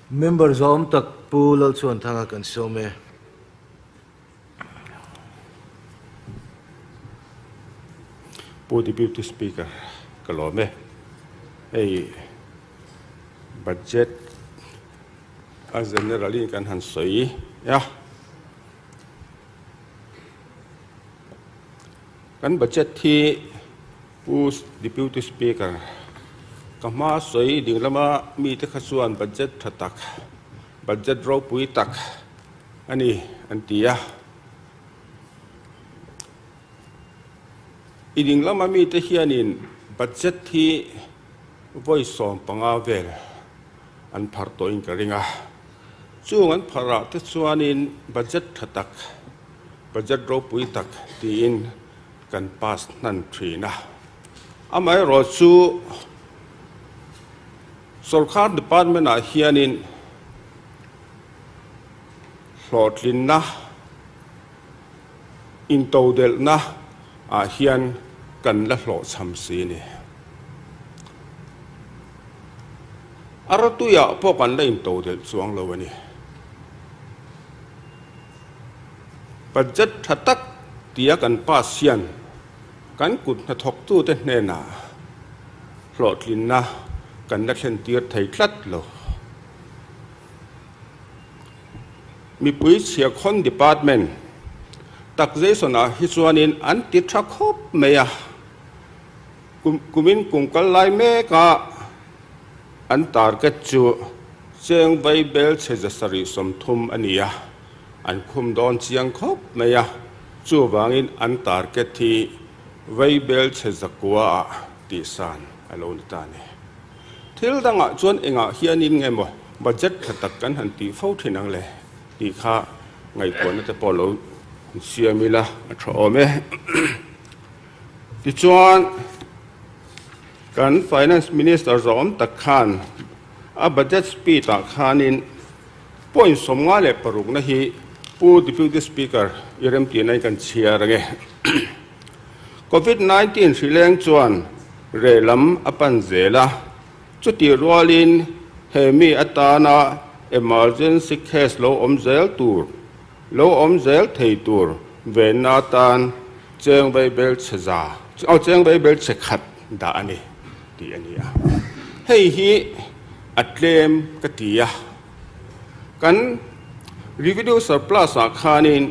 Member zawm tak Pu Lalchhuanthanga kan sawm e. Pu Deputy Speaker, ka lawm e. Hei budget a general in kan han sawi a. Kan budget hi Pu Deputy Speaker, ka hma sawi ding lama mite kha chuan budget tha tak, budget ropui tak a ni an ti a. I ding lama mite hianin budget hi vawi 15 vel an phar tawhin ka ring a. Chung an pharah te chuanin budget tha tak, budget ropui tak tiin kan pass hnan thin a. Amaherawh chu sorkar department ah hianin hlawhtlinna, intodelhna ah hian kan la hlawhchham si a ni. A ratuiah pawh kan la intodelh chuang lo a ni. Budget tha tak tia kan pass hian kan kut hnathawktute hnenah hlawhtlinna kan la thlentir thei tlat lo. Mipui chhiakhawn department takzeisawnah hi chuanin an ti tha khawp mai a, kumin kum kal lai meka an target chu cheng vaibel chhe 730 a ni a. An khum dawn chiang khawp mai a, chuvangin an target hi vaibel chhe zakua ah tihsan a lo ni ta a ni. Thil dangah chuan engah hianin nge maw budget tha tak kan han tih fo thin ang le tih kha ngaihtuahna te pawh lo siam ila a tha awm e. Tichuan kan Finance Minister zawm tak khan a budget speed ah khanin Point 56 na hi Pu Deputy Speaker i remtihna in kan chhiar ange. Covid 19 hrileng chuan reh lam a pan zel a, chutih rualin he mi atana emergency case lo awm zel tur, lo awm zel thei tur venna atan cheng vaibel chhe za, aw cheng vaibel chhe khat dah a ni tih a ni a. Hei hi a tlem ka ti a. Kan revenue surplus ah khanin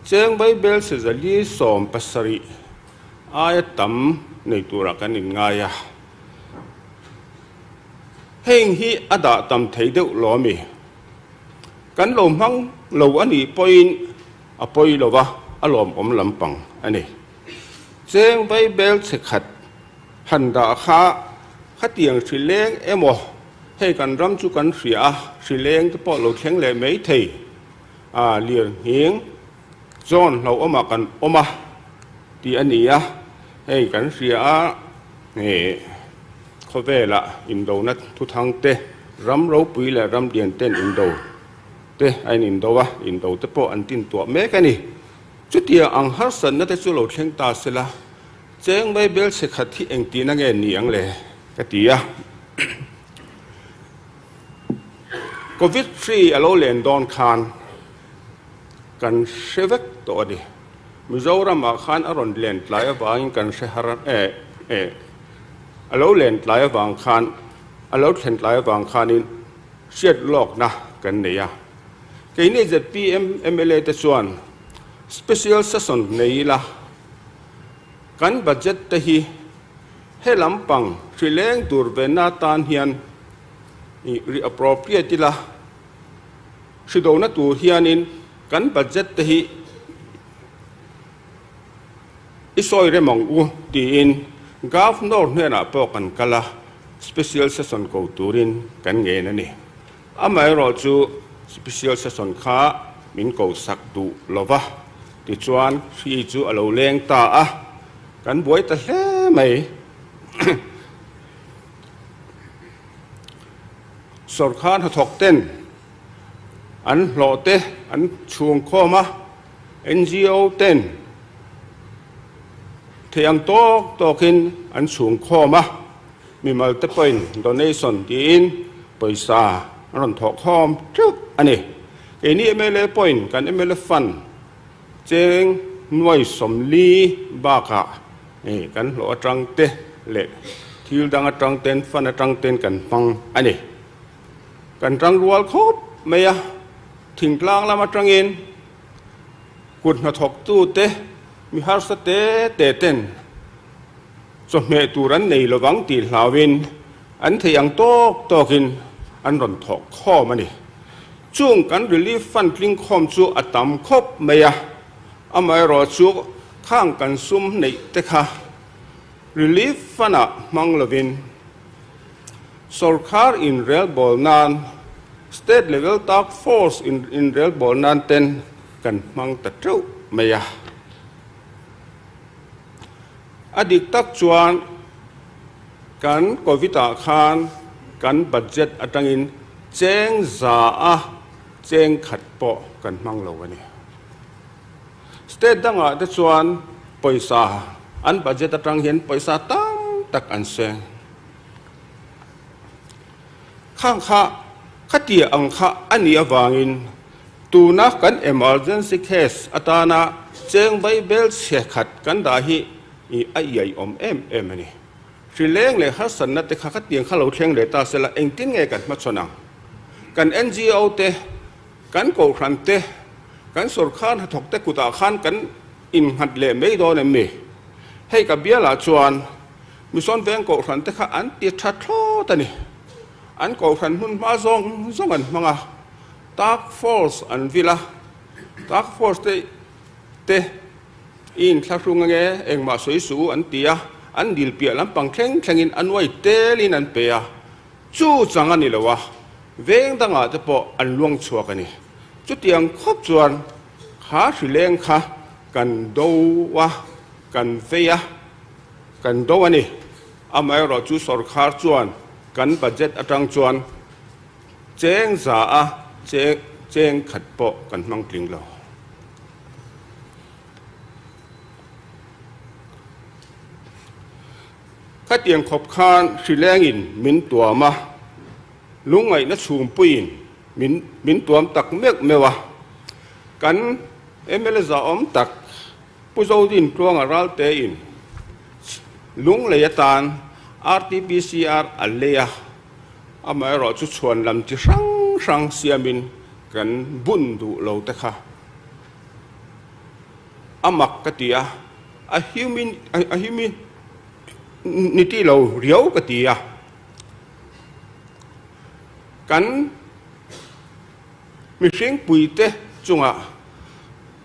cheng vaibel 470 aia tam nei turah kan inngai a. Heng hi a dah tam thei deuh lo ami? Kan lo hmang lo a nih pawhin a pawi lo va, a lawmawm lampang a ni. Cheng vaibel chhe khat han dah kha khatiang hrileng emaw hei kan ram chu kan hria a, hrileng te pawh lo thleng leh mai thei a, lirnghing zawn hlauhawmah kan awm a tih a ni a, hei kan hria a khawvelah indona thuthang te, ram ropui leh ram lian ten indo te a in indo a, indo te pawh an tintuah mek a ni. Chutia ang harsatna te chu lo thleng ta sela, Cheng mai bel chhe khat hi engtihna nge ni ang le? ka ti a. Covid hri a lo len dawn khan kan hre vek tawh a ni. Mizoramah khan a rawn len tlai avangin kan hre har e e a lo len tlai avang khan a lo thlen tlai avang khanin hriat lawkna kan nei a. Keini zpm mla te chuan special session nei ila Kan budget te hi he lampang hri leng tur ve na tan hian i reappropriate ila, hri dona tur hianin kan budget te hi i sawi rem ang u tiin Governor hnenah pawh kan kal a, special session ko turin kan ngen a ni. Amaherawh chu special session kha min ko sak duh lo va, tichuan hri chu a lo leng ta a, kan buai ta hle mai. Sorkar hnathawk ten an hlawh te an chhung khawm a, NGO ten thei ang tawk tawkin an chhung khawm a, mimal te pawhin donation tiin pawisa. an rawn thawh khawm teuh a ni. Keini mla pawhin kan mla fund cheng nuai 40 bakah kan hlawh atang te leh thil dang atang ten fund atang ten kan hmang a ni. Kan tangrual khawp mai a, thingtlang lam atangin kut hnathawktute mi harsa te te ten chawhmeh tur an nei lovang tih hlauhin an thei ang tawk tawkin an rawn thawh khawm a ni. Chung kan relief fund tling khawm chu a tam khawp mai a, amaherawhchu khang kan sum neih te kha relief fund ah hmang lovin Sorkar inrelbawl nan State Level Task Force inrelbawl nan ten kan hmang ta teuh mai a. A dik tak chuan kan Covid ah khan kan budget atangin cheng za a cheng khat pawh kan hmang lo a ni. State dangah te chuan pawisa an budget atang hian pawisa tam tak an seng. Khang kha khatia ang kha a nih avangin tuna kan emergency case atana cheng vai bel chhe khat kan dah hi a iaiawm em em a ni. Hrileng leh harsatna te kha khatiang kha lo thleng leh ta sela engtin nge kan hmachhawn ang? Kan NGO te, kan kohhran te, kan sorkar hnathawk te kutah khan kan innghat leh mai dawn em ni? Hei ka bialah chuan Mission Veng Kohhran te kha an ti tha thlawt a ni. An Kohhran hmun hma zawng zawng an hmang a, Task Force an vil a, Task Force te te i inthlahrung ange engmah sawi suh u an ti a, an dil piah lampang thleng thlengin a nuai telin an pe a, chu chang a ni lo a, veng dangah te pawh an luang chhuak a ni. Chutiang khawp chuan kha hrileng kha kan do a, kan vei a. Kan do a ni. Amaherawh chu sorkar chuan kan budget atang chuan cheng za a cheng khat pawh kan hmang tling lo. Khatiang khawp khan hrilengin min tuam a, lungngaihna chhungpuiin min min tuam tak meuh meuh a. Kan mla zahawm tak Pu Zodin Tluanga Raltein Lunglei atan RTPCR a lei a, amaherawh chu chhuan lam chi hrang hrang siamin kan bun duh lo te kha a mak ka ti a, a humanity lo riau ka ti a, kan Mihring puite chungah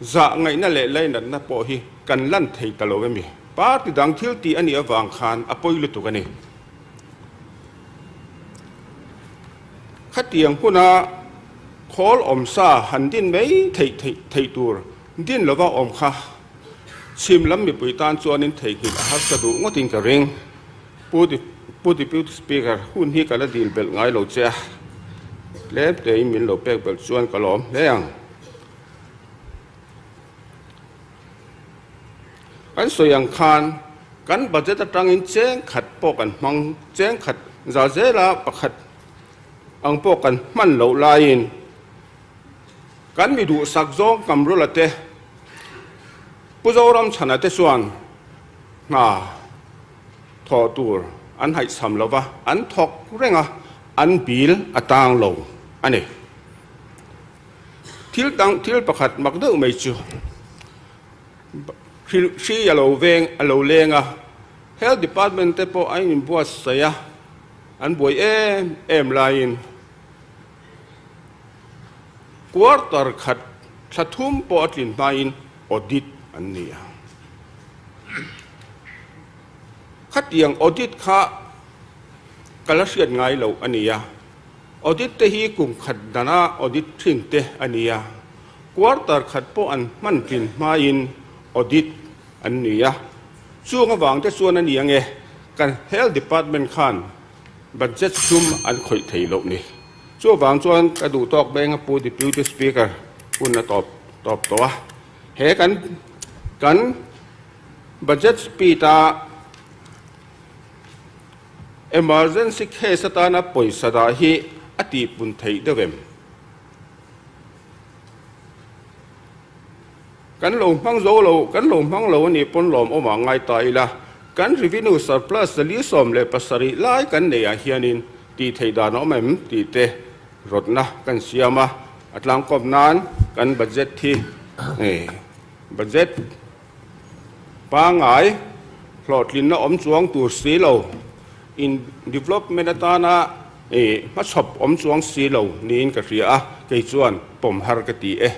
zah ngaihna leh lainatna pawh hi kan lan thei ta lo emi? Party dang thil tih a nih avang khan a pawi lutuk a ni. Khatiang huna khawl awmsa han din mai theih theih tur din lova awm kha chhim lam mipui tan chuanin theihnghilh a harsa duh ngawtin ka ring. Pu Pu Deputy Speaker, hun hi ka la dil belh ngai lo che a, tlem tein min lo pek belh chuan ka lawm hle ang. Kan sawi ang khan kan budget atangin cheng khat pawh kan hmang, cheng khat za zela pakhat ang pawh kan hman loh laiin kan mi duhsak zawng Kamrula te, Pu Zoramchhana te chuan hna thawh tur an haihchham lo va, an thawk reng a, an bil a tang lo a ni. Thil dang thil pakhat mak deuh mai chu hri a lo veng a lo leng a, Health Department te pawh an inbuatsaih a, an buai em em laiin quarter khat thla thum pawh a tlin hmain audit an ni a. Khatiang audit kha ka la hriat ngai loh a ni a, audit te hi kum khat dana audit thin te a ni a, quarter khat pawh an hman tlin hmain audit an ni a, chung avang te chuan a ni ange kan health department khan budget sum an khawih thei loh ni. Chuvang chuan ka duh tawk beng a Pu Deputy Speaker hun a tawp tawp tawh a, he kan kan budget speed a emergency case atana pawisa dah hi a tihpun theih deuh em? Kan lo hmang zo lo, kan lo hmang lo a nih pawn lawmawm ah ngai ta ila, kan revenue surplus 417 lai kan neih ah hianin tih theih dan a awm em tih te rawtna kan siam a, a tlangkawp nan kan budget hi budget pangngai hlawhtlinna awm chuang tur si lo, in development atana hmachhawp awm chuang si lo niin ka hria a, kei chuan pawm har ka ti e.